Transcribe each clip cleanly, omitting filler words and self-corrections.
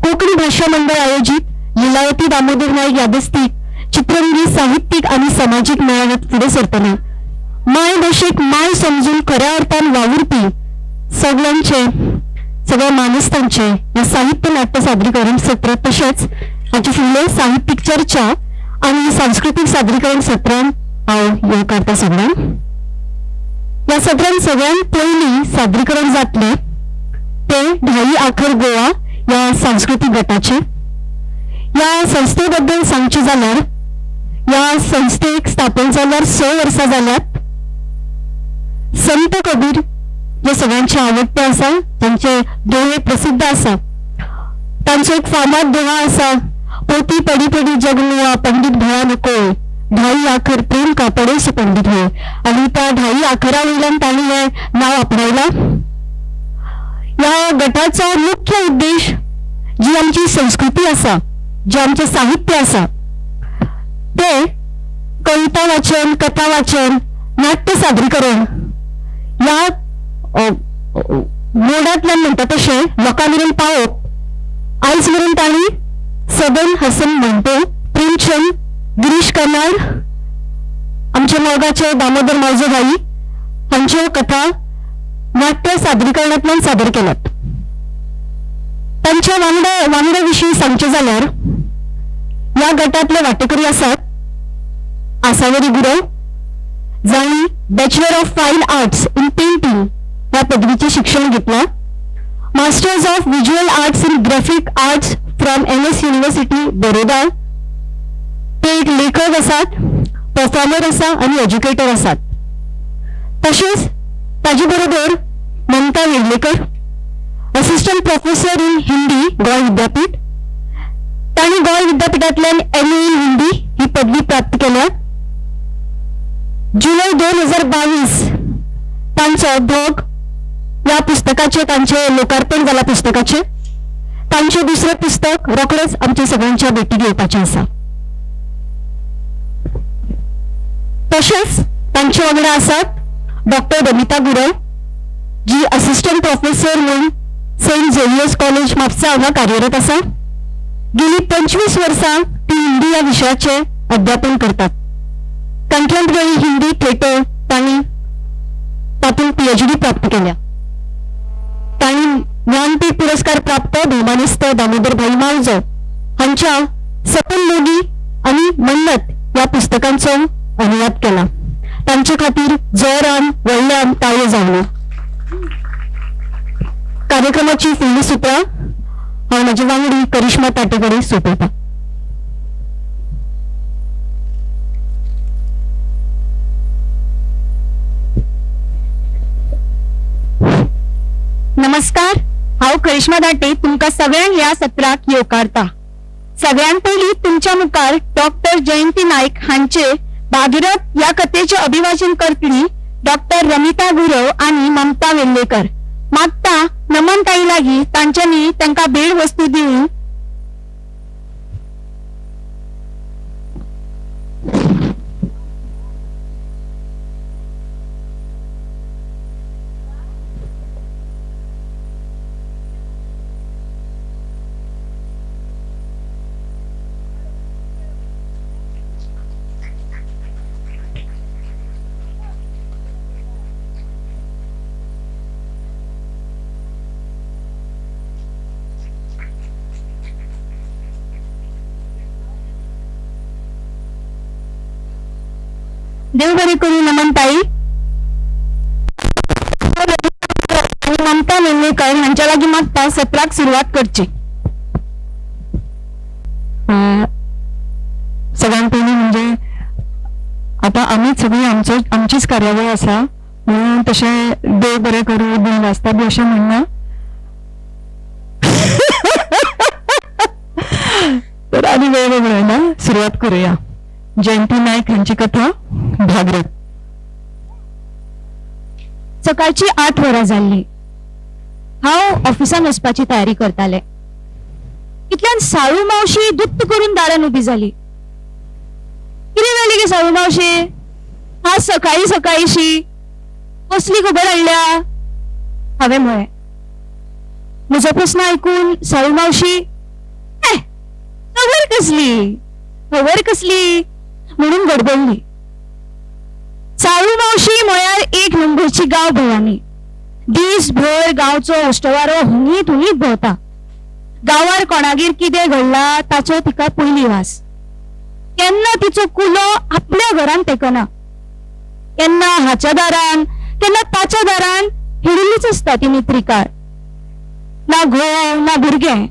कोंकणी भाशा मंडळ आयोजीत लिलावती दामोदर नाईक यादस्तीक चित्रंगी साहित्यीक आनी समाजीक मेळाव्यात फुडें सरतले माय भाशेक माय समजून खऱ्या अर्थान वावुरपी सगळ्यांचे सगळ्या मानस्तांचे हे साहित्य नाट्य सादरीकरण सत्र तशेंच हाचे फुडले साहित्यीक चर्चा आनी सांस्कृतीक सादरीकरण सत्रान हांव येवकारता सगळ्यांक. ह्या सत्रान सगळ्यांत पयलीं सादरीकरण जातलें तें ढाई आखर गोवा ह्या सांस्कृतीक गटाचें. ह्या संस्थे बद्दल सांगचें जाल्यार ह्या संस्थेक स्थापन जाल्यार 6 वर्सां जाल्यात. संत कबीर जे सगळ्यांचे आवडटे आसा, तांचे दोहे प्रसिद्ध आसा, तांचो एक फामाद दोहा आसा, पोती पडी पडी जगनुआ पंडित भया नकोय, ढाई आखर प्रेम का पडे सो पंडित होय. आनी त्या ढाई आखरा वयल्यान तांणी हें नांव आपणायलां. ह्या गटाचो मुख्य उद्देश जी आमची संस्कृती आसा, जे आमचें साहित्य आसा ते कविता वाचन, कथा वाचन, नाट्य सादरीकरण ह्या मोडांतल्यान म्हणटा तशें लोकां मेरेन पावोवप. आयज मेरेन तांणी सदन हसन मंटो, प्रेमचंद, गिरीश कर्नाड, आमच्या मोगाचे दामोदर मावजो भाई हांच्यो कथा नाट्य सादरीकरणांतल्यान सादर केल्यात. तांच्या वांगडा विशीं सांगचें जाल्यार ह्या गटांतले वांटेकरी आसात आसावरी गुरव, जांणी bachelor of fine arts in painting ह्या पदवीचें शिक्षण घेतलां, masters of visual arts in graphic arts from MS university Baroda. ते एक लेखक आसात, परफॉर्मर आसा आनी एज्युकेटर आसात. तशेंच ताजे बरोबर Mamta Verlekar, assistant professor in Hindi, Goa Vidyapeeth. तांणी गोंय विद्यापीठांतल्यान MA इन हिंदी ही पदवी प्राप्त केल्या. जुलय 2022 तांचो धोग ह्या पुस्तकाचें तांचें लोकार्पण जालां पुस्तकाचें. तांचें दुसरें पुस्तक रोखडेंच आमच्या सगळ्यांच्या भेटीक येवपाचें आसा. तशेंच तांचे वांगडा आसात डॉक्टर रमिता गुरव, जी असिस्टंट प्रोफेसर म्हूण सेंट झेवियर्स कॉलेज म्हापसा हांगा कार्यरत आसा. गेली 25 वर्सां ती हिंदी ह्या विशयाचें अध्यापन करतात. कंटेम्पररी हिंदी थिएटर तांणी तातूंत PhD प्राप्त केल्या. तांणी ज्ञानपीठ पुरस्कार प्राप्त भोवमानेस्त दामोदर भाई मावजो हांच्या सपन मोगी आनी मन्नत ह्या पुस्तकांचो अनुवाद केला. तांचे खातीर जोरान व्हडल्यान टाळयो जावल्यो. कार्यक्रमाची फुडली सुत्रां हांव म्हजी वांगडी करिश्मा ताटे कडेन सोंपयता. नमस्कार, हांव करिश्मा दाटे तुमकां सगळ्यांक ह्या सत्राक येवकारता. सगळ्यांत पयलीं तुमच्या मुखार डॉक्टर जयंती नाईक हांचे भागीरथ ह्या कथेचें अभिवाचन करतली डॉक्टर रमिता गुरव आनी ममता वेल्लेकर. मागता नमन ताई लागीं तांच्यांनी तांकां भेट वस्तू दिवन देव बरें करूं नमन ताई आनी ममता वेल्लेकर हांच्या लागीं मागता सत्राक सुरवात करची. सगळ्यांत पयलीं म्हणजे आतां आमीच सगळीं आमचीच कार्यावळ आसा म्हणून तशें देव बरें करूं दिन वाचता बी अशें म्हणना. तर आनी वेळ वेगळो सुरवात करुया. जयंती नाईक हांची कथा भागरथ. सकाळची 8 वरां जाल्ली. हांव ऑफिसान वचपाची तयारी करताले. इतल्यान साळू मावशी दुत्त करून दारान उबी जाली. कितें जालें गे साळू मावशी, आज सकाळी सकाळीशी कसली खबर हाडल्या? हांवें म्हळें. म्हजो प्रस्न आयकून साळू मावशी खबर कसली खबर कसली म्हणून गडबडली. साळू मावशी म्हळ्यार एक नंबरची गांव भवानी. दीसभर गांवचो उश्टवारो हुनीत हुनीत भोंवता. गांवार कोणागेर कितें घडला ताचो तिका पयली वास. केन्ना तिचो कुलो आपल्या घरान तेकना, केन्ना हाच्या दारान केन्ना ताच्या दारान हिडिल्लीच आसता ती नित्रिकाळ. ना घोव ना भुरगें,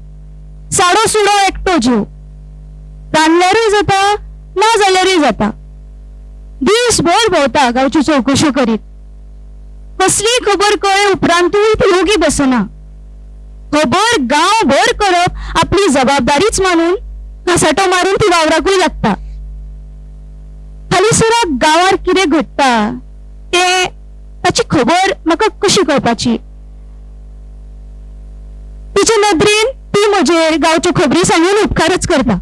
साडो सुडो एकटो जीव. रांदल्यारूय जाता ना जाल्यारूय जाता. दीसभर भोंवता गांवच्यो चवकश्यो करीत. कसली खबर कळ्ळे उपरांतूय ती ओगी बसना. खबर गांवभर करप आपली जबाबदारीच मानून घासाटो मारून ती वावराकूय लागता. हालींसराक गांवार कितें घडटा तें ताची खबर म्हाका कशी कळपाची? तिचे नदरेन ती म्हजेर गांवच्यो खबरी सांगून उपकारच करता.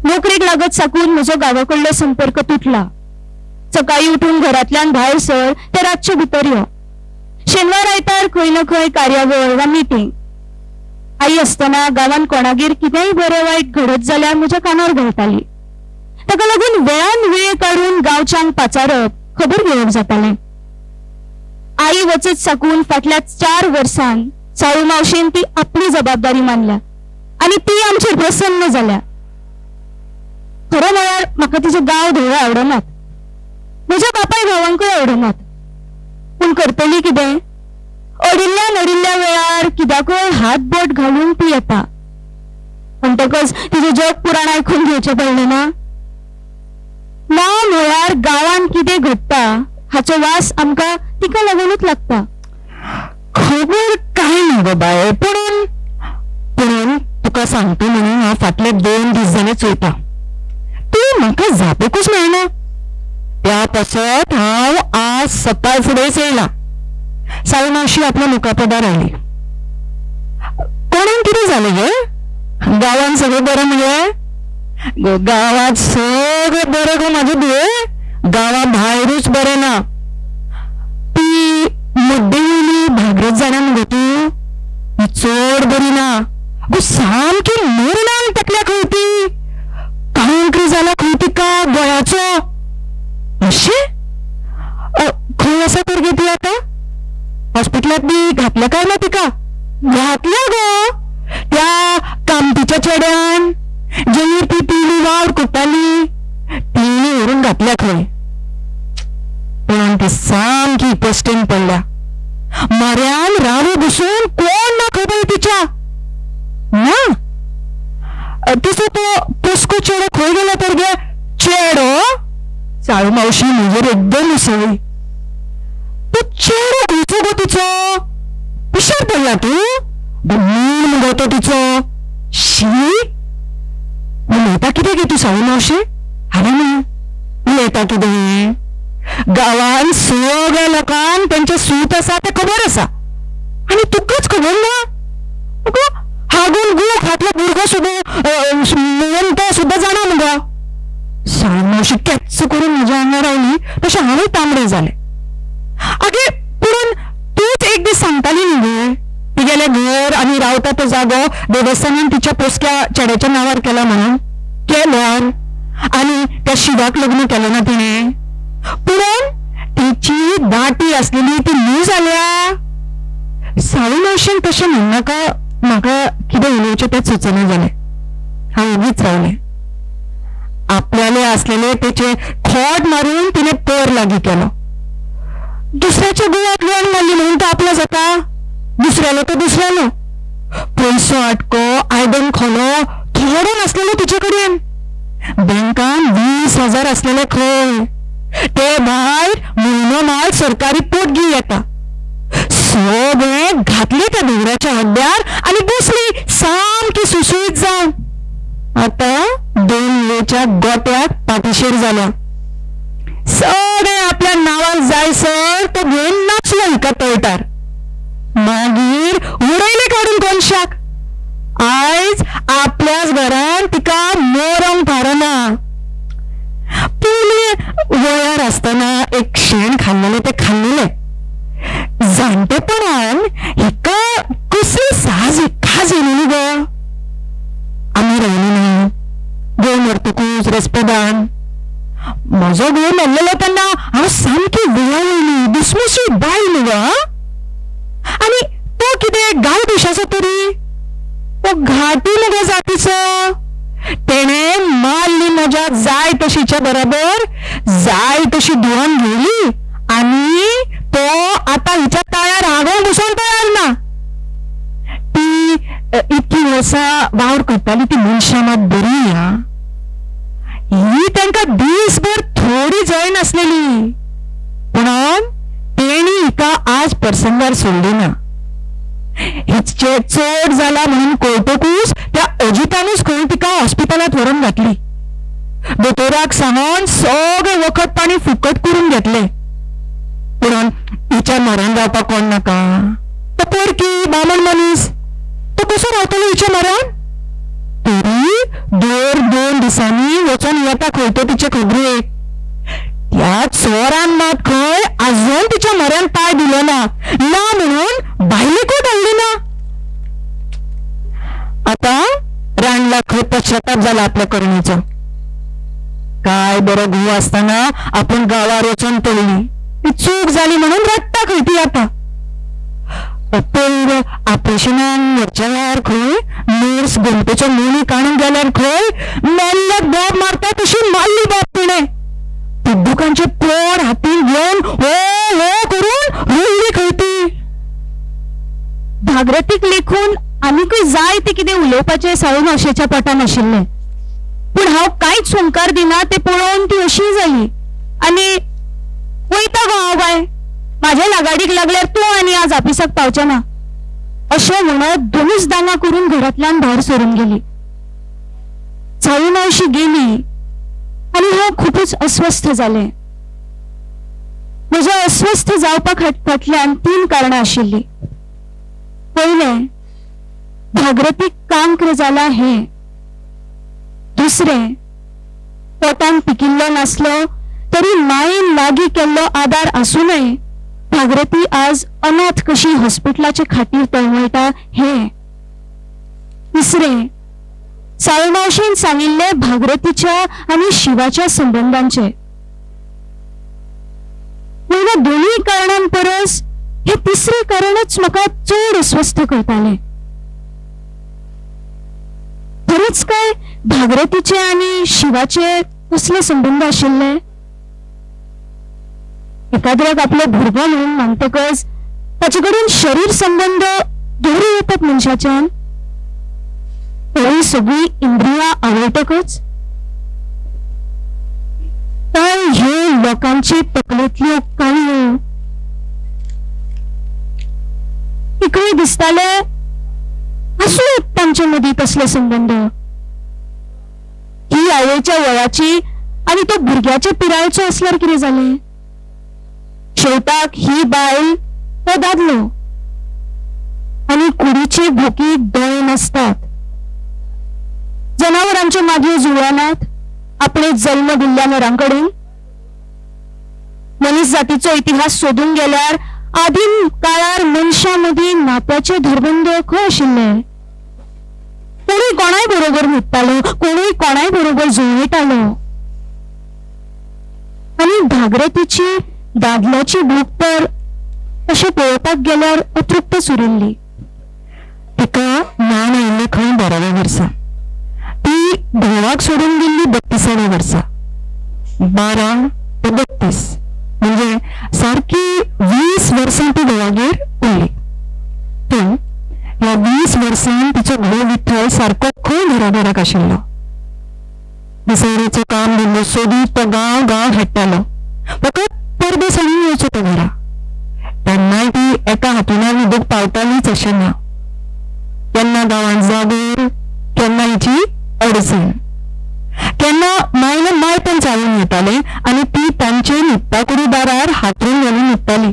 नोकरेक लागत साकून म्हजो गांवा कडलो संपर्क तुटला. सकाळी उठून घरांतल्यान भायर सर ते रातचे भितर यो. शेनवार आयतार खंय ना खंय कार्यावळ वा मिटींग. आई आसतना गांवांत कोणागेर कितेंय बरें वायट घडत जाल्यार म्हज्या कानार घोळटाली. ताका लागून वेळान वेळ काडून गांवच्यांक पाचारप, खबर घेवप जातालें. आई वचत साकून फाटल्या 4 वर्सांत साळू मावशेन ती आपली जबाबदारी मानल्या आनी ती आमचेर प्रसन्न जाल्या. खरें म्हळ्यार म्हाका तिचो गांव धवळे आवडनात, म्हज्या बापाय भावांकूय आवडनात. पूण करतली कितें? अडिल्ल्या नडिल्ल्या वेळार कित्याकूय हात बोट घालून ती येता. म्हणटकच तिचें जग पुराण आयकून घेवचें पडलें ना. ना म्हळ्यार गांवांत कितें घडटा हाचो वास आमकां तिका लागूनच लागता. खबर कांय ना गो बाये, पुणून पुणून तुका सांगता म्हणून हांव फाटले 2 दीस जाले चोयता, तूं म्हाका जापेकूच मेळना. त्या पासत हांव आज सकाळ फुडेंच येयला. साळू मावशी आपल्या मुखापदार आयली. कोणाक कितें जालें गे? गांवांत सगळें बरें मगे? गो गांवांत सगळें बरें गो म्हाजें धुवे, गांवा भायरूच बरें ना. ती मुड्डे वयली भागरत जाणा मगो तूं, ती चड बरी ना गो, सामकी मरणान तकल्या खंय ती. कांक्र जाला खंय तिका गोळ्याचो. अशें खंय आसा तर गे ती आतां? हॉस्पिटलांत बी घातल्या काय ना तिका? घातल्या गो त्या कामतीच्या चेड्यान, जेन्ना ती पिली वावर करताली तिणी व्हरून घातल्या खंय. पूण ती सामकी पस्टेन पडल्या. मऱ्यान रावू बसून कोण ना खबर तिच्या ना. तिचो तो पोसको चेडो खंय गेला तर गे? चेडो? साळू मावशी म्हजेर एकदम उसळ्ळी. तो चेडो खंयचो गो तिचो? पिशार पडला तूं? मीन मुगो तो तिचो. शी, उलयता कितें गे तूं साळू मावशी? हांवें न्हू उलयता कितें? गांवांत सगळ्या लोकांक तेंचें सूत आसा तें खबर आसा आनी तुकाच खबर ना? अगो हागून गू खातलो भुरगो सुद्दां तो सुद्दां जाणा मुगो. साळू मावशी कॅच्च करून म्हज्या आंगार आयली तशें हांवूय तांबडें जालें. आगे पुणून तूंच एक दीस सांगताली न्ही गे, तिगेलें घर आनी रावता तो जागो देवस्थानान तिच्या पोसक्या चेड्याच्या नांवार केला म्हणून. केल्यार आनी त्या शिवाक लग्न केलें ना तिणें. पुणून तिची दाटी आसलेली ती न्हू जाल्या. साळू मावशेन तशें म्हणनाका, म्हाका कितें उलोवचें तें सुचना जालें. हांव ओगीच रावलें. आपल्याले आसलेले तेचे खोट मारून तिणें पर लागीं केलो. दुसऱ्याच्या गुवाक वेण मारली म्हणून तो आपलो जाता? दुसऱ्यालो तो दुसऱ्यालो. पयसो आटको, आयदन खोलो थोडो नासलेलो तिचे कडेन. बँकान 20,000 आसलेले खंय, ते भायर म्हयनो माल सरकारी पोटगी येता. सगळें घातलें त्या दोंगराच्या हड्ड्यार आनी बसली सामकी सुसुळीत जावन. आतां 2 वेच्या गोट्याक पाटिशेर जाल्या. सगळें आपल्या नांवार जायसर तो घेवन नाचलो हिका तळटार. मागीर उडयलें काडून कोनशाक. आयज आपल्याच घरान तिका मोरंग थारना. पयलीं वयार आसतना एक शेण खाल्लेलें तें खाल्लेलें. जाणटेपणान हिका कसली साज खाज येयलेली गो. आमी रेस्पेदान. म्हजो घोव मेल्लेलो तेन्ना हांव सामकी वळवळली दुसमुशी बायल न्हू गो. आनी तो कितें गांव देशाचो तरी, तो घाटी मुगो जातीचो. तेणें मारली म्हज्या जाय तशीच्या बरोबर, जाय तशी धुवन घेयली आनी तो आतां हिच्या ताळ्यार हागोवंक बसून तयार ना. ती इतकी वर्सां वावर करताली ती मनशां मात बरी आं. ही तांकां दीसभर थोडी जाय नासलेली, पूण तेणी हिका आज प्रसंगार सोडली ना. हिचे चड जाला म्हणून कळटकूच त्या अजितानूच खंय तिका हॉस्पिटलांत व्हरून घातली. दोतोराक सांगून सगळें वखद पाणी फुकट करून घेतलें. पूण हिच्या मरण रावपाक कोण नाका. तो पोरकी बामण मनीस, तो कसो रावतलो हिच्या मरण? तरी दर 2 दिसांनी वचून येता खंय तो तिचे खबरेक. त्या चोरान मात खंय आजून तिच्या मऱ्यान पांय दिलो ना, ना म्हणून बायलेकूय धाडली ना. आतां रांडला खंय पश्चाताप जाला आपल्या करणेचो. काय बरो घोव आसतना आपूण गांवार वचून पडली, ती चूक जाली म्हणून रडटा खंय ती आतां. अपंग ऑपरेशनान व्हरच्या वेळार खंय नर्स गोमटेचो मुणी काडून गेल्यार खंय मेल्ल्याक बोब मारता तशी मारली बोब तिणें. पिड्डुकांचे पोर हातीन घेवन हो हो करून रडली खंय ती. भागरतीक लेखून आनीकय जाय ते कितें उलोवपाचें साळू मावशेच्या पोटान आशिल्लें, पूण हांव कांयच हुंकार दिना तें पळोवन ती अशी जाली. आनी वयता गो हांव बाय, म्हाज्या लागाडीक लागल्यार तूं आनी आज ऑफिसाक पावचें ना अशें म्हणत दोनूच दांगा करून घरांतल्यान भायर सरून गेली. साळू मावशी गेली आनी हांव खुबूच अस्वस्थ जालें. म्हज्या अस्वस्थ जावपा फाटल्यान 3 कारणां आशिल्लीं. पयलें, भागरतीक कांक्र जाला हें. दुसरें, पोटान पिकिल्लो नासलो तरी मायेन लागीं केल्लो आदार आसूनय भागरती आज अनाथ कशी हॉस्पिटलाचे खाटीर तळमळटा हें. तिसरें, साळू मावशेन सांगिल्लें भागरतीच्या आनी शिवाच्या संबंदांचे. पूण दोनूय कारणां परस हें तिसरें कारणच म्हाका चड अस्वस्थ करतालें. खरेंच काय भागरतीचे आनी शिवाचे कसले संबंद आशिल्ले? एकाद्र्याक आपलो भुरगो म्हणून मानतकच ताचे कडेन शरीर संबंद दवरूं येतात मनशाच्यान? तरी सगळीं इंद्रियां आवडटकच काय ह्यो लोकांचे तकलेंतल्यो काणयो? तिकूय दिसताले आसूं येत तांचे मदीं कसले संबंद. ही आवयच्या वयाची आनी तो भुरग्याचे पिरायेचो आसल्यार कितें जालें? शेवटाक ही बायल तो दादलो आनी कुडीचे भोकीक दोळे नासतात. जनावरांच्यो मागयो जुळनात आपणे जल्म दिल्ल्या नरांकडेन. मनीस जातीचो इतिहास सोदून गेल्यार आदीम काळार मनशां मदीं नात्याचे धरबंद खंय आशिल्ले? कोणूय कोणाय बरोबर न्हिदतालो, कोणूय कोणाय बरोबर जुळयतालो. आनी भागरतीची दादल्याची भूक तर तशें पळोवपाक गेल्यार अतृप्तच उरिल्ली. तिका मान आयिल्लें खंय 12व्या वर्सा. ती घोवाक सोडून गेल्ली 32व्या वर्सा. 12 ते 32 म्हणजे सारकी 20 वर्सां ती घोवागेर उरली. पूण ह्या 20 वर्सांत तिचो घोव विठ्ठल सारको खंय घराघराक आशिल्लो. दिसवडेचो काम धंदो सोदीत तो गांव गांव हाडटालो. फकत परबे सणून येवचो तो घरा. तेन्नाय ती एका हातुणार न्हिदूंक पावतालीच अशें ना. केन्ना गांवांत जागोर, केन्ना हिची अडचण, केन्ना मायन मायपण चालून येतालें आनी ती तांचे न्हिदपा कुडी दारार हातरून घालून न्हिदताली.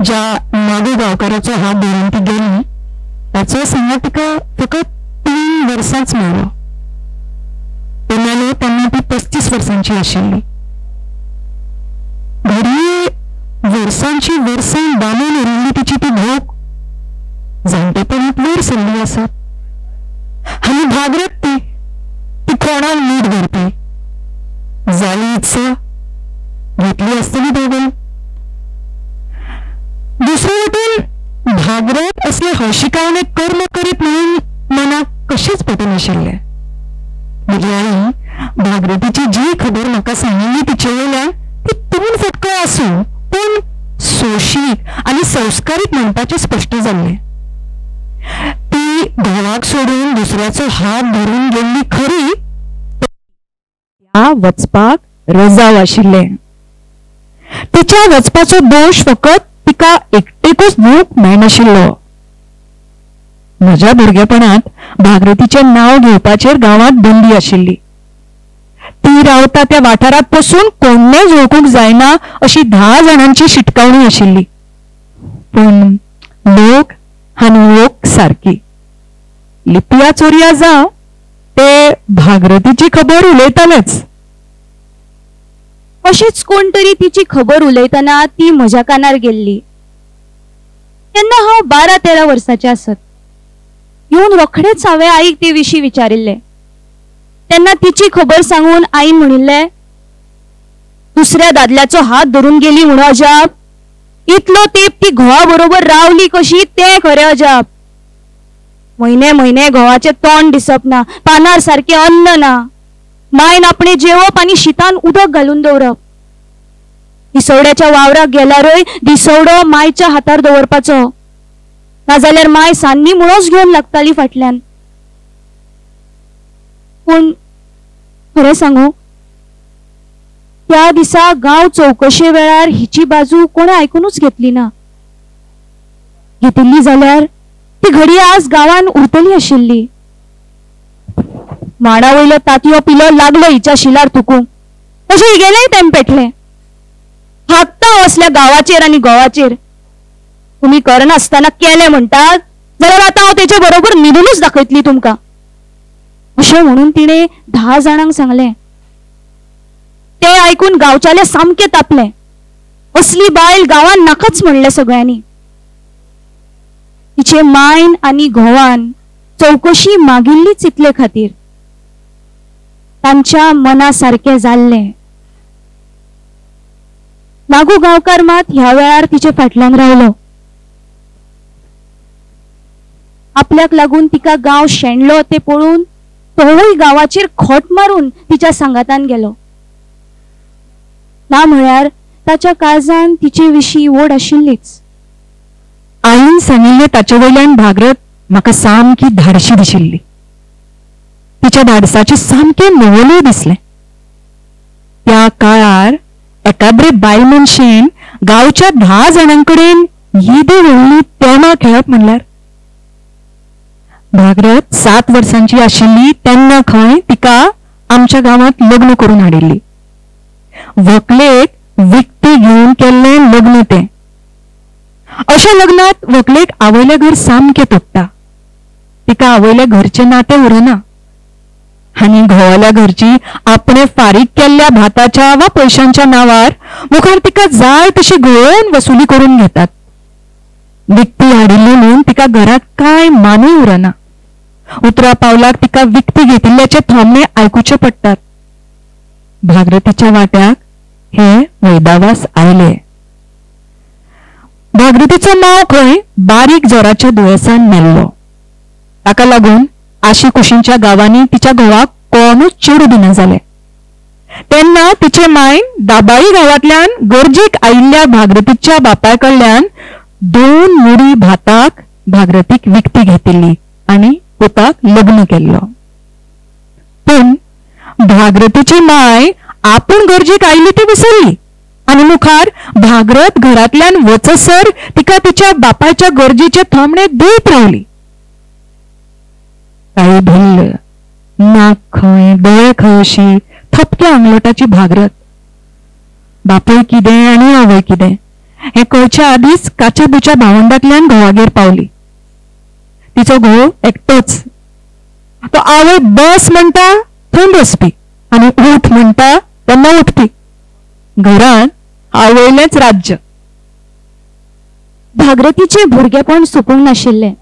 ज्या नागू गांवकाराचो हात धरून ती गेली ताचो सांगात तिका फकत 3 वर्सांच मेळ्ळो. तो मेलो तेन्ना ती 35 वर्सांची आशिल्ली. घडये वर्सांची वर्सां बांदून उरिल्ली तिची ती भूक जाणटेपणांत वयर सरली आसत. आनी भागरत ती ती कोणाक मीठ हळशिकावणे कर्म करीत म्हणून मनाक कशेंच पटनाशिल्लें. म्हजी आई भागरतीची जी खबर म्हाका सांगिल्ली तिचे वयल्यान ती तोंड फटको आसूं पूण सोशीक आनी संस्कारीत म्हणपाचें स्पश्ट जाल्लें. ती घोवाक सोडून दुसऱ्याचो हात धरून गेल्ली खरी, त्या वचपाक रजाव आशिल्लें. तिच्या वचपाचो दोश फकत तिका एकटेकूच दिवंक मेळनाशिल्लो. म्हज्या भुरगेपणांत भागरतीचें नांव घेवपाचेर गांवांत बंदी आशिल्ली. ती रावता त्या वाठारांत पसून कोणेंच वळखूंक जायना अशी 10 जाणांची शिटकावणी आशिल्ली. पूण लोक आनी लोक सारकी लिपया चोरया जावं ते भागरतीची खबर उलयतालेच. अशेंच कोण तरी तिची खबर उलयतना ती म्हज्या कानार गेल्ली. तेन्ना हांव 12-13 वर्साचें आसत. येवन रोखडेच हांवें आईक ते विशीं विचारिल्लें. तेन्ना तिची खबर सांगून आईन म्हणिल्लें, दुसऱ्या दादल्याचो हात धरून गेली म्हणून अजाप, इतलो तेंप ती घोवा बरोबर रावली कशी तें खरें अजाप. म्हयने म्हयने घोवाचें तोंड दिसप ना, पानार सारकें अन्न ना, मायन आपणें जेवप आनी शितान उदक घालून दवरप. दिसवड्याच्या वावराक गेल्यारय दिसवडो मायच्या हातार दवरपाचो, नाजाल्यार माय सान्नी मुळोच घेवन लागताली फाटल्यान. पूण खरें सांगू, त्या दिसा गांव चवकशे वेळार हिची बाजू कोणें आयकुनूच घेतली ना. घेतिल्ली जाल्यार ती घडी आज गांवान उरतली आशिल्ली. माडा वयलो तातयो पिलो लागलो हिच्या शिलार थुकूंक, तशें हिगेलेंय तेम पेटलें. हाकता असल्या गांवाचेर आनी घोवाचेर. तुमी करनासतना केलें म्हणटात जाल्यार आतां हांव तेचे बरोबर न्हिदुनूच दाखयतली तुमकां, अशें म्हणून तिणें 10 जाणांक सांगलें. ते आयकून गांवच्याले सामकें तापलें. असली बायल गांवान नाकाच म्हणलें सगळ्यांनी. तिचे मायन आनी घोवान चवकशी मागिल्लीच इतले खातीर. तांच्या मना सारकें जाल्लें. नागू गांवकार मात ह्या वेळार तिचे फाटल्यान रावलो. आपल्याक लागून तिका गांव शेणलो ते पळोवन तोवूय गांवाचेर खोट मारून तिच्या सांगातान गेलो. ना म्हळ्यार ताच्या काळजान तिचे विशीं ओड आशिल्लीच. आईन सांगिल्लें ताचे वयल्यान भागरत म्हाका सामकी धाडशी दिशिल्ली. तिच्या धाडसाचें सामकें नवलूय दिसलें. त्या काळार एकाद्रे बायल मनशेन गांवच्या 10 जाणांकडेन येदी व्हडली तेमां खेळप म्हणल्यार. भागरत 7 वर्सांची आशिल्ली तेन्ना खंय तिका आमच्या गांवांत लग्न करून हाडिल्ली. व्हंकलेक विकती घेवन केल्लें लग्न तें. अशा लग्नात व्हंकलेक आवयलें घर सामकें तोडटा. तिका आवयल्या घरचें नातें उरना आनी घोवाल्या घरची आपणे फारीक केल्ल्या भाताच्या वा पयशांच्या नांवार मुखार तिका जाय तशी घोळोवन वसुली करून घेतात. विकती हाडिल्ली म्हणून तिका घरांत कांय मानूय उरना. उतरा पावलाक तिका विकती घेतिल्ल्याचे थोमणे आयकुचे पडटात. भागरतीच्या वाट्याक हे वैदावास आयले. भागरतीचो माव खंय बारीक जोराच्या दुयेंसान मेल्लो. ताका लागून आशीकुशींच्या गांवांनी तिच्या घोवाक कोणूच चेडूं दिना जाले. तेन्ना तिचे मायन दाबाळी गांवांतल्यान गरजेक आयिल्ल्या भागरतीच्या बापाय कडल्यान 2 मुडी भाताक भागरतीक विकती घेतिल्ली आनी पुताक लग्न केल्लो. पूण भागरतीची माय आपूण गरजेक आयिल्ली ती विसरली आनी मुखार भागरत घरांतल्यान वचसर तिका तिच्या बापायच्या गरजेचे थोमणे दीत रावली. काळी भिल्ल, नाक खंय दोळे खंय अशी थपक्या आंगलोटाची भागरत. बापूय कितें आनी आवय कितें हें कळच्या आदींच काच्या बुच्या भावंडांतल्यान घोवागेर पावली. तिचो घोव एकटोच. तो आवय बस म्हणटा थंय बसपी आनी उठ म्हणटा तेन्ना उठपी. घरांत आवयलेंच राज्य. भागरतीचें भुरगेपण सोंपूंक नाशिल्लें.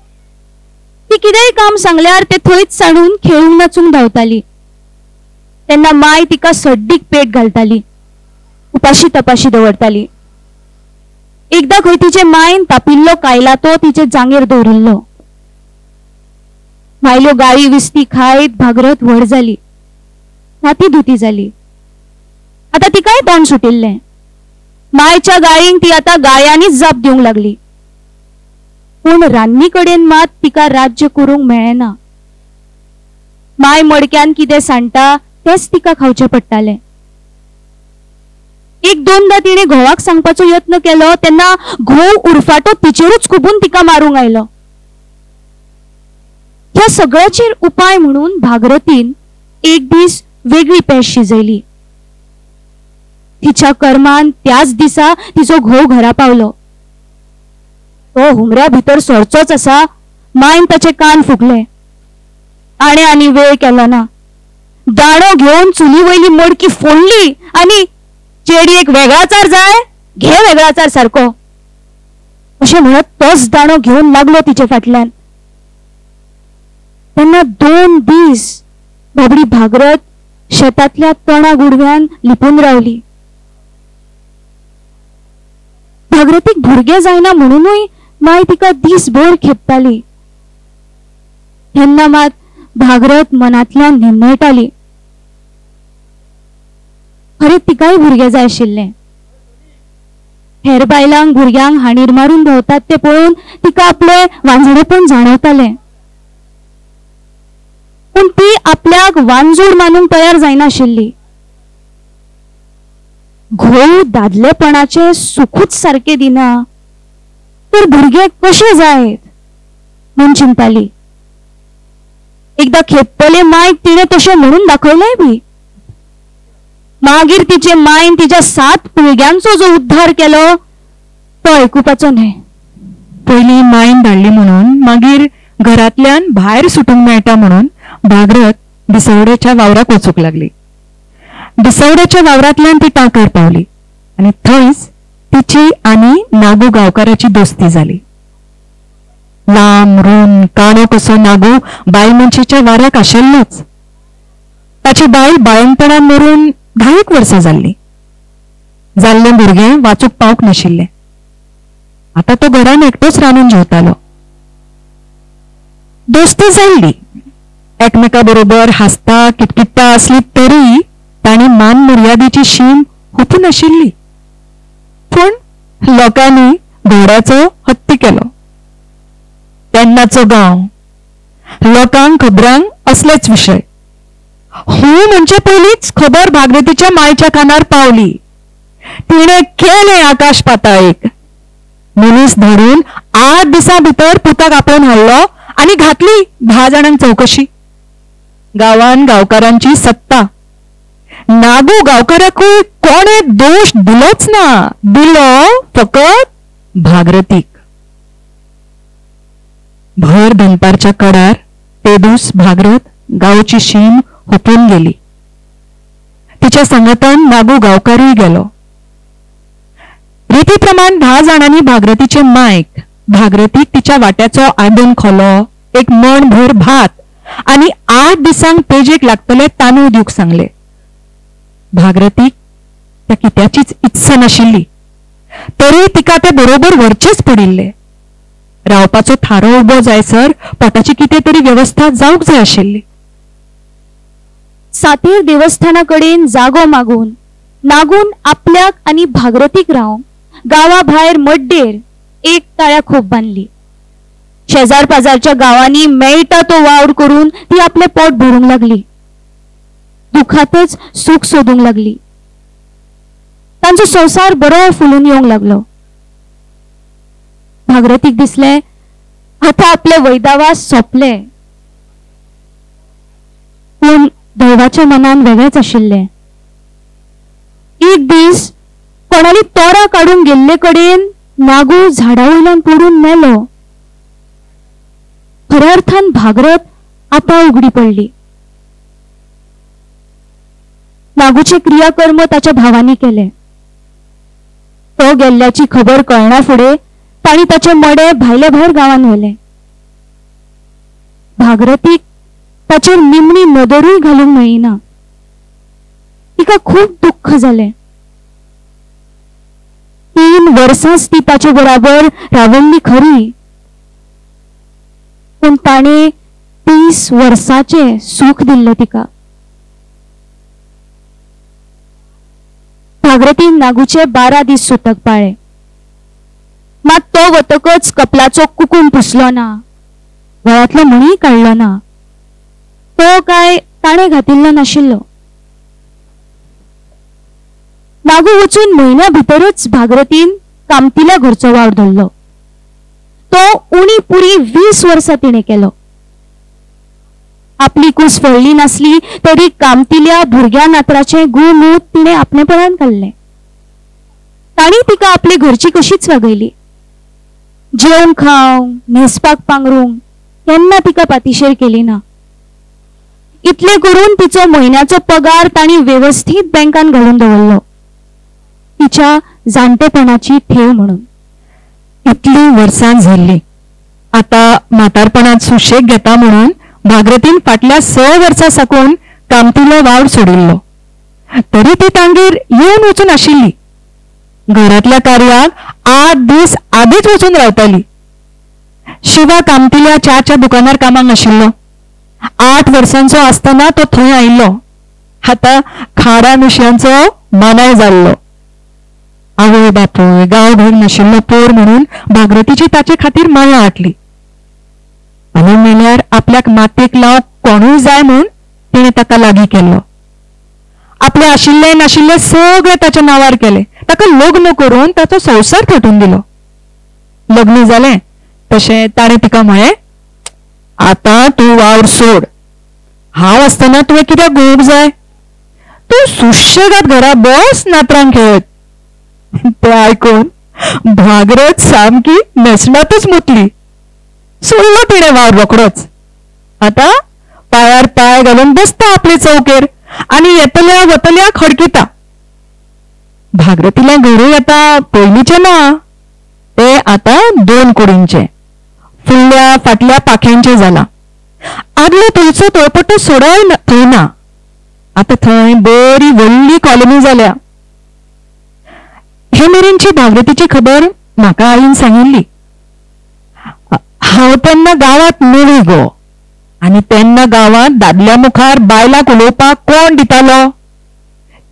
ती कितेंय काम सांगल्यार ते थंयच सांडून खेळूंक नाचूंक धांवताली. तेन्ना माय तिका सड्डीक पेट घालताली, उपाशी तपाशी दवरताली. एकदां खंय तिचे मायन तापिल्लो कायलातो तिचे जांगेर दवरिल्लो. मायल्यो गाळी विस्ती खायत भागरत व्हड जाली, नाती धुती जाली. आतां तिकाय तोंड सुटिल्लें. मायच्या गाळींक ती आतां गाळयांनीच जाप दिवंक लागली. पूण रान्नी कडेन मात तिका राज्य करूंक मेळ्ळें ना. माय मडक्यान कितें सांडटा तेंच तिका खावचें पडटालें. एक दोनदा तिणें घोवाक सांगपाचो यत्न केलो तेन्ना घोव उरफाटो तिचेरूच खुबून तिका मारूंक आयलो. ह्या सगळ्याचेर उपाय म्हणून भागरतीन एक दीस वेगळी पेज शिजयली. तिच्या कर्मान त्याच दिसा तिचो घोव घरा पावलो. तो हुमऱ्या भितर सरचोच आसा मायन ताचे कान फुगले. ताणें आनी वेळ केलो ना. दाणो घेवन चुली वयली मडकी फोडली आनी चेडयेक वेगळाचार जाय, घे वेगळाचार सारको अशें म्हणत तोच दाणो घेवन लागलो तिचे फाटल्यान. तेन्ना 2 दीस बाबडी भागरत शेतांतल्या तणा गुडव्यान लिपून रावली. भागरतीक भुरगें जायना म्हणूनय माय तिका दीसभर खेपताली. तेन्ना मात भागरत मनांतल्यान न्हिन्नळटाली. खरें तिकाय भुरगें जाय आशिल्लें. हेर बायलांक भुरग्यांक हांडीर मारून भोंवतात तें पळोवन तिका आपलें वांजडेपण जाणवतालें. पूण ती आपल्याक वांजूड मानूंक तयार जायनाशिल्ली. घोव दादलेपणाचें सुखूच सारकें दिना तर भुरगें कशें जायत म्हूण चिंताली. एकदां खेपतले मायक तिणें तशें म्हणून दाखयलेंय बी. मागीर तिचे मायन तिच्या 7 पिळग्यांचो जो उद्धार केलो तो आयकुपाचो न्हय. पयलीं मायन धाडली म्हणून मागीर घरांतल्यान भायर सुटूंक मेळटा म्हणून भागरत दिसवड्याच्या वावराक वचूंक लागली. दिसवड्याच्या वावरांतल्यान ती टांकर पावली आनी थंयच तिची आनी नागू गांवकाराची दोस्ती जाली. लांब रूंद काणो कसो नागू बायल मनशेच्या वाऱ्याक आशिल्लोच. ताची बायल बाळंतपणान मरून 10 वर्सां जाल्लीं. जाल्लें भुरगें वाचूंक पावंक नाशिल्लें. आतां तो घरान एकटोच रांदून जेवतालो. दोस्ती जाल्ली. एकमेका बरोबर हांसता किटकिट्टा आसली तरी तांणी मान मर्यादेची शीम हुपूं नाशिल्ली. पूण लोकांनी घोड्याचो हत्ती केलो. तेन्नाचो गांव, लोकांक खबरांक असलेच विशय. हूं म्हणचे पयलींच खबर भागरतीच्या मायच्या कानार पावली. तिणें केलें आकाश पाताळेक. मनीस धाडून 8 दिसां भितर पुताक आपोवन हाडलो आनी घातली 10 जाणांक चवकशी. गांवान गांवकारांची सत्ता. नागू गांवकाराकूय कोणें दोश दिलोच ना, दिलो फकत भागरतीक. भर दनपारच्या कडार तेदूस भागरत गांवची शीम हुपून गेली. तिच्या सांगातान नागू गांवकारूय गेलो. रितीप्रमाण 10 जाणांनी भागरतीचे मायक भागरतीक तिच्या वाट्याचो आदन खोलो, एक मण भर भात आनी 8 दिसांक पेजेक लागतले तांदूळ दिवंक सांगले. भागरतीक त्या कित्याचीच इत्सा नाशिल्ली तरी तिका ते बरोबर व्हरचेच पडिल्ले. रावपाचो थारो उबो जायसर पोटाची कितें तरी वेवस्था जावंक जाय आशिल्ली. सातेर देवस्थाना कडेन जागो मागून नागून आपल्याक आनी भागरतीक रावंक गांवा भायर मड्डेर एक ताळ्या खोप बांदली. शेजार पाजारच्या गांवांनी मेळटा तो वावर करून ती आपलें पोट भरूंक लागली. दुखातच सूख सोदूंक लागली. तांचो संवसार बरो फुलून येवंक लागलो. भागरतीक दिसलें आतां आपले वैदावास सोंपले. पूण दैवाच्या मनान वेगळेच आशिल्लें. एक दीस कोणाली तोरां काडूंक गेल्ले कडेन नागू झाडा वयल्यान पडून मेलो. खऱ्या अर्थान भागरत आतां उगडी पडली. नागूचे क्रियाकर्म ताच्या भावांनी केले. तो गेल्ल्याची खबर कळना फुडें तांणी ताचे मडें भायले भायर गांवांत व्हेलें. भागरतीक ताचेर निमणी नदरूय घालूंक मेळ्ळी ना. तिका खूब दुख्ख जालें. 3 वर्सांच ती ताचे बराबर रावल्ली खरी, पूण ताणें 3 20 वर्साचें सूख दिल्लें तिका. भागरतीन नागूचे 12 दीस सुतक पाळ्ळे. मात तो वतकच कपलाचो कुकूम पुसलो ना, गळ्यांतलो मणी काडलो ना. तो काय ताणें घातिल्लो नाशिल्लो. नागू वचून म्हयन्या भितरच भागरतीन कामतील्या घरचो वावर धरलो. तो उणी पुरी 20 वर्सां तिणें केलो. आपली कूस फळ्ळी नासली तरी कामतील्या भुरग्या नातराचें गुमूत तिणें आपलेपणान काडलें. तांणी तिका आपले घरची कशीच वागयली. जेवंक खावंक, न्हेसपाक पांगरूंक केन्ना तिका पातिशेर केली ना. इतलें करून तिचो म्हयन्याचो पगार तांणी वेवस्थीत बँकान घालून दवरलो, तिच्या जाणटेपणाची ठेव म्हणून. इतलीं वर्सां झरलीं. आतां म्हातारपणांत सुशेग घेता म्हणून भागरतीन फाटल्या 6 वर्सां साकून कामतीलो वावर सोडिल्लो. तरी ती तांगेर येवन वचून आशिल्ली. घरांतल्या कार्याक 8 दीस आदींच वचून रावताली. शिवा कामतील्या च्याच्या दुकानार कामाक आशिल्लो. 8 वर्सांचो आसतना तो थंय आयिल्लो. आतां खाडा मिशयांचो मानाय जाल्लो. आवय बापूय गांवभर नाशिल्लो पोर म्हणून भागरतीची ताचे खातीर माया आटली. आनी मेल्यार आपल्याक मातयेक लावंक कोणूय जाय म्हूण तिणें ताका लागीं केल्लो. आपले आशिल्ले नाशिल्ले सगळे ताच्या नांवार केले. ताका लग्न करून ताचो संवसार थाटून दिलो. लग्न जालें तशें ताणें तिका म्हळें, आतां तूं वावर सोड. हांव आसतना तुवें कित्याक घुंवूंक जाय? तूं सुशेगाद घरा बस नातरांक खेळत. तें आयकून भागरत सामकी न्हेसणांतच मुतली. सोडलो तिणें वावर रोखडोच. आतां पांयार पांय घालून बसता आपले चौकेर आनी येतल्या वतल्या खडकिता. भागरतीलें घरूय आतां पयलींचें ना, तें आतां 2 कुडींचें, फुडल्या फाटल्या पाख्यांचें जालां. आदलो थंयचो तळपट्टो सोडय थंय ना. आतां थंय बरी व्हडली कॉलनी जाल्या. हे मेरेनची भागरतीची खबर म्हाका आईन सांगिल्ली. हांव तेन्ना गांवांत नवी गो, आनी तेन्ना गांवांत दादल्या मुखार बायलांक उलोवपाक कोण दितालो?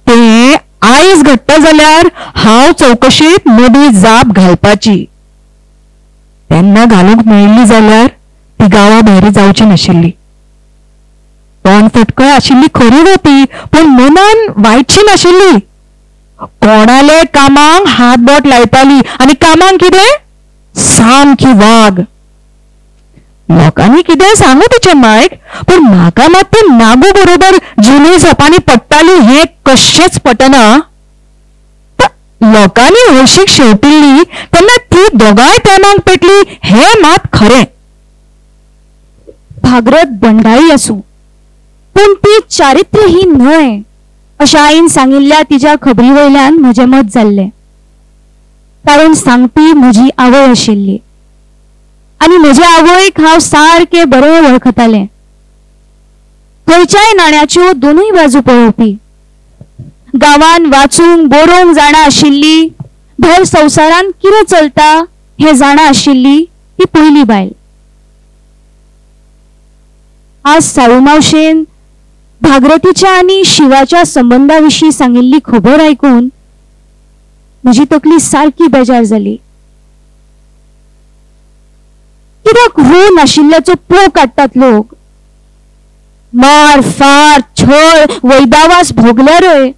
तें आयज घडटा जाल्यार हांव चवकशेंत मदीं जाप घालपाची. तेन्ना घालूंक मेळिल्ली जाल्यार ती गांवा भायर जावची नाशिल्ली. तोंड फटकळ आशिल्ली खरी गो ती, पूण मनान वायटशी नाशिल्ली. कोणाले कामांक हात बोट लायताली आनी कामांक कितें सामकी वाग. लोकांनी कितें सांगू तिच्या मायक, पूण म्हाका मात ती नागू बरोबर जुनी झोपांनी पडटाली हें कशेंच पटना. लोकांनी हळशीक शेवटिल्ली तेन्ना ती दोगांय तेमांक पेटली हें मात खरें. भागरत बंडाळी आसूं, पूण ती चारित्र्यहीन न्हय अशें आईन सांगिल्ल्या तिच्या खबरी वयल्यान म्हजें मत जाल्लें. कारण सांगपी म्हजी आवय आशिल्ली आनी म्हजे आवयक हांव सारकें बरें वळखतालें. खंयच्याय नाण्याच्यो दोनूय बाजू पळोवपी, गांवान वाचूंक बरोवंक जाणा आशिल्ली, भायर संवसारांत कितें चलता हें जाणा आशिल्ली ती पयली बायल. आज साळू मावशेन भागरतीच्या आनी शिवाच्या संबंदा विशीं सांगिल्ली खबर आयकून म्हजी तकली सारकी बेजार जाली. कित्याक हो नाशिल्ल्याचो पो काडटात लोक? मार फार छळ वैदावास भोगल्यारय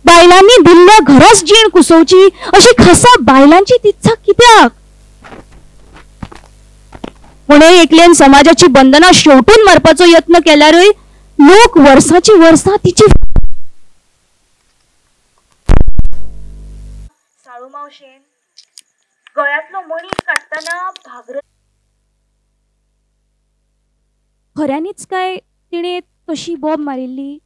बायलांनी दिल्ल्या घराच जीण कुसोवची अशी खासा बायलांची इत्सा कित्याक? कोणेय एकल्यान समाजाची बंधनां शेवटून मारपाचो यत्न केल्यारय लोक वर्साची वर्सां तिची. साळू मावशेन गळ्यांतलो मणी काडटना भागरत खऱ्यांनीच काय तिणें तशी बोब मारिल्ली?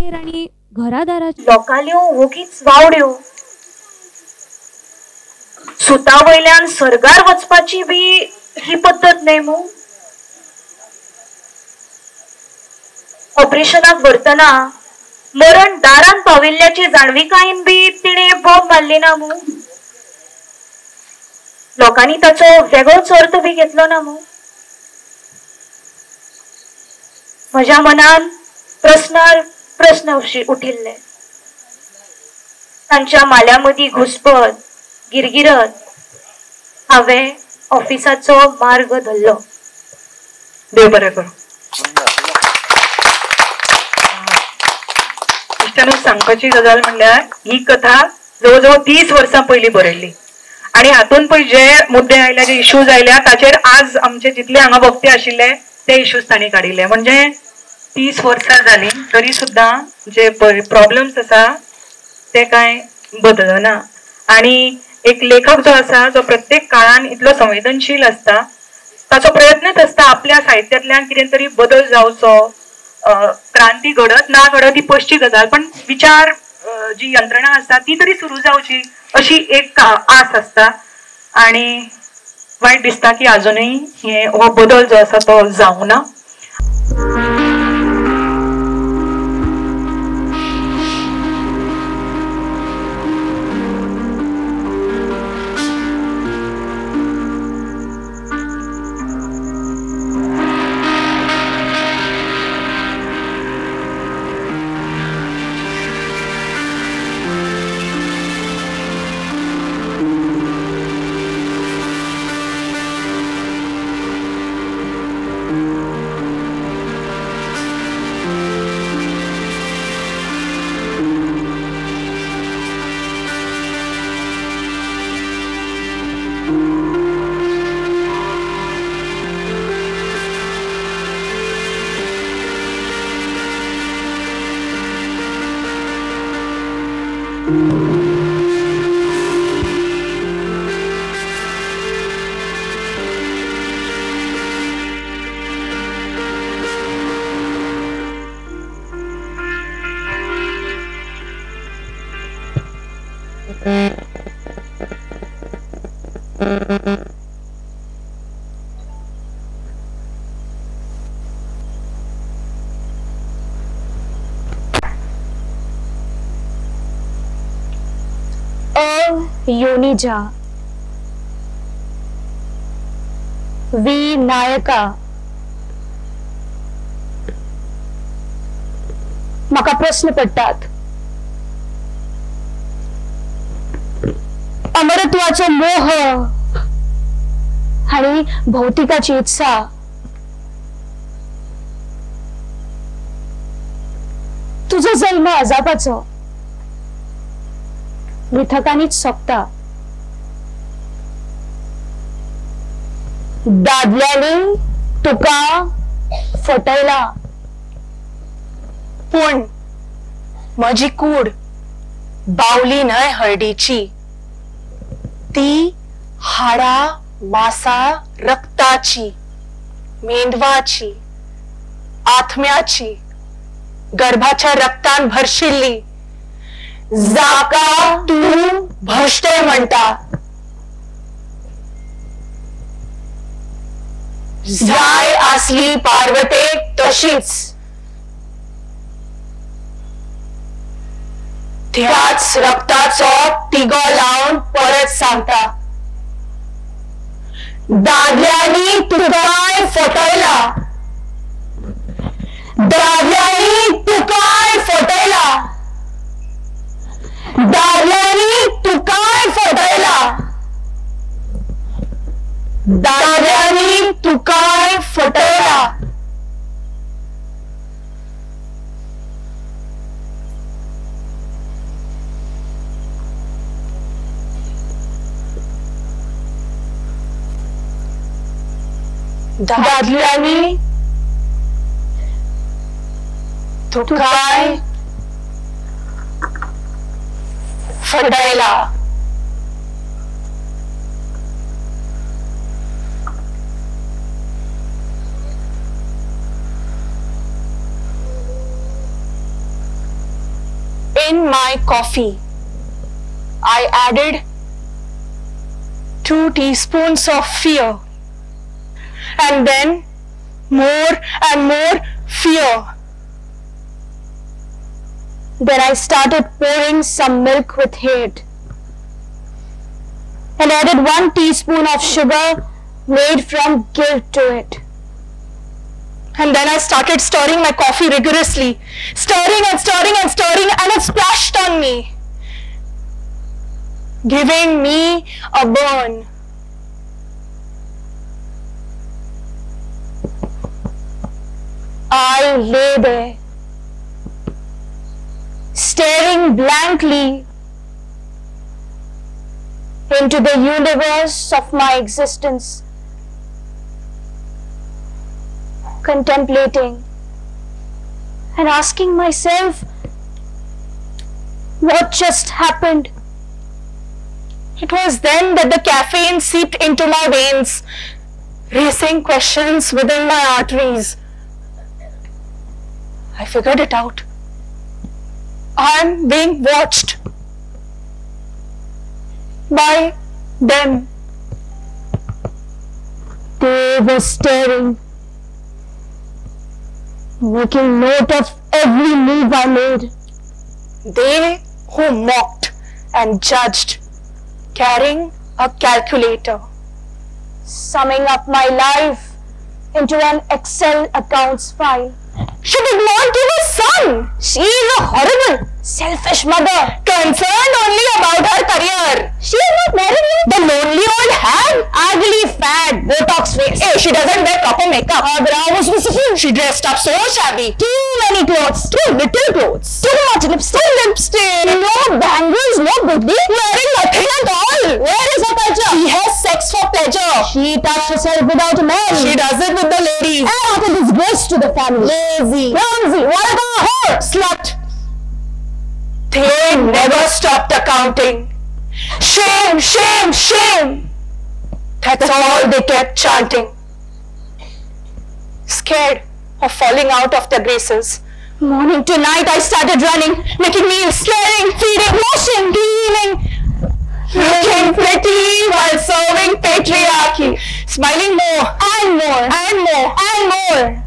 आनी घरादाराच्या लोकांल्यो वोगीच वावड्यो, सुता वयल्यान सर्गार वचपाची बी ही पद्दत न्हय मू? ऑपरेशनाक व्हरतना मरण दारान पाविल्ल्याची जाणविकायेन बी तिणें बोब मारली ना मू? लोकांनी ताचो वेगळोच अर्थ बी घेतलो ना मू? म्हज्या मनान प्रस्नार प्रस्न उठिल्ले. तांच्या माल्यामदीं घुसपत गिरगिरत हांवें ऑफिसाचो मार्ग धरलो. देव बरें करूं. इश्टानू, सांगपाची गजाल म्हणल्यार ही कथा जवळ जवळ 30 वर्सां पयलीं बरयल्ली आनी हातून पळय जे मुद्दे आयल्या, जे इश्यूज आयल्या ताचेर आज आमचे जितले हांगा वक्ते आशिल्ले ते इश्यूज तांणी काडिल्ले. म्हणजे 30 वर्सां जालीं तरी सुद्दां जे प्रॉब्लम्स आसा ते कांय बदलना. आनी एक लेखक जो आसा जो प्रत्येक काळान इतलो संवेदनशील आसता, ताचो प्रयत्नच आसता आपल्या साहित्यांतल्यान कितें तरी बदल जावचो, क्रांती घडत ना घडत ही पश्ची गजाल, पण विचार जी यंत्रणा आसता ती तरी सुरू जावची अशी एक आस आसता. आनी वायट दिसता की अजुनूय हे हो बदल जो आसा तो जावंक ना. योनिजा we नायका, म्हाका प्रस्न पडटात. अमरत्वाचो मोह आनी भौतिकाची इत्सा, तुजो जल्म अजापाचो, मिथकांनीच सोंपता. दादल्यांनी तुका फटयला, पूण म्हजी कूड बावली न्हय हळदीची, ती हाडा मासा रक्ताची, मेंदवाची, आत्म्याची, गर्भाच्या रक्तान भरशिल्ली, जाका तूं भश्टे म्हणटा. जाय आसली पार्वतेक तशीच, त्याच रक्ताचो तिगो लावन परत सांगता, दादल्यांनी तुकाय फटयला, दादल्यांनी तुकाय फटयला, दादल्यांनी तुकाय फटयला, दादल्यांनी तुकाय फटयला. दादल्यांनी तुकाय फटयला. In my coffee, I added 2 teaspoons of fear, and then more and more fear. Then I started pouring some milk with hate. and added 1 teaspoon of sugar made from guilt to it. And then I started stirring my coffee rigorously, stirring and stirring and stirring, and it splashed on me, giving me a burn. I lay there, staring blankly into the universe of my existence, contemplating and asking myself, what just happened? It was then that the caffeine seeped into my veins, racing questions within my arteries. I figured it out. I'm being watched by them. They were staring, making note of every move I made. They who mocked and judged, carrying a calculator, summing up my life into an Excel accounts file. She did not give a son. She is a horrible, selfish mother, concerned only about her career. She is not married yet. The lonely old hag, ugly, fat, Botox face. Hey, she doesn't wear proper makeup. Her brow was visible. She dressed up so shabby. Too many clothes. Too little clothes. Too much lipstick. Too lipstick. No bangles, no booty. Wearing nothing at all. Where is her culture? She has sex for pleasure. She touched herself without a man. She does it with the ladies. And what a disgrace to the family. Lazy. Clumsy. What a whore. Slut. They never stopped accounting. Shame, shame, shame. That's all they kept chanting. Scared of falling out of their graces. Morning to night I started running, making meals, scaring, feeding, washing, cleaning, looking pretty while serving patriarchy, smiling more and more and more and more.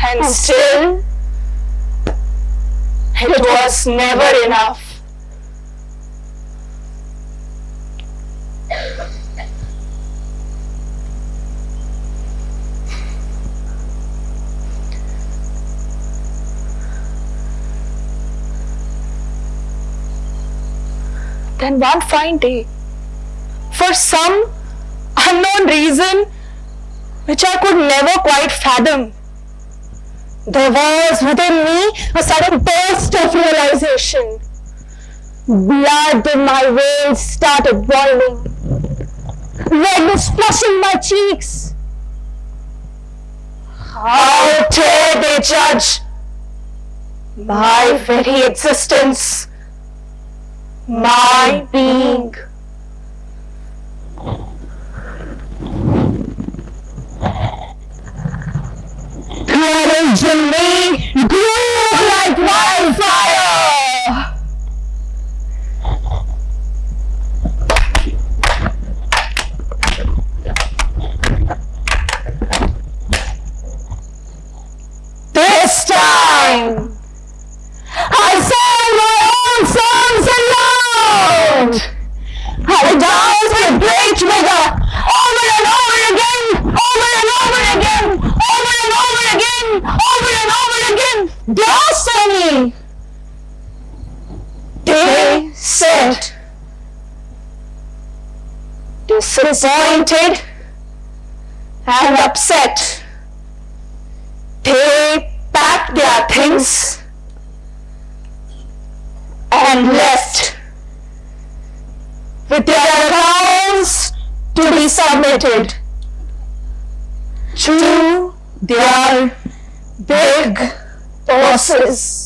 And still, it was never enough. Then one fine day, for some unknown reason which I could never quite fathom, there was within me a sudden burst of realization. Blood in my veins started boiling. Redness flushing my cheeks. How dare they judge my very existence, my being. Courage in me grew like wildfire. This time, I sang my own songs aloud. I danced with great vigor, over and over again, over and over again, over and over again, over and over again. Blasphemy! They said, disappointed and upset. They packed their things and left with their accounts to be submitted to their big bosses.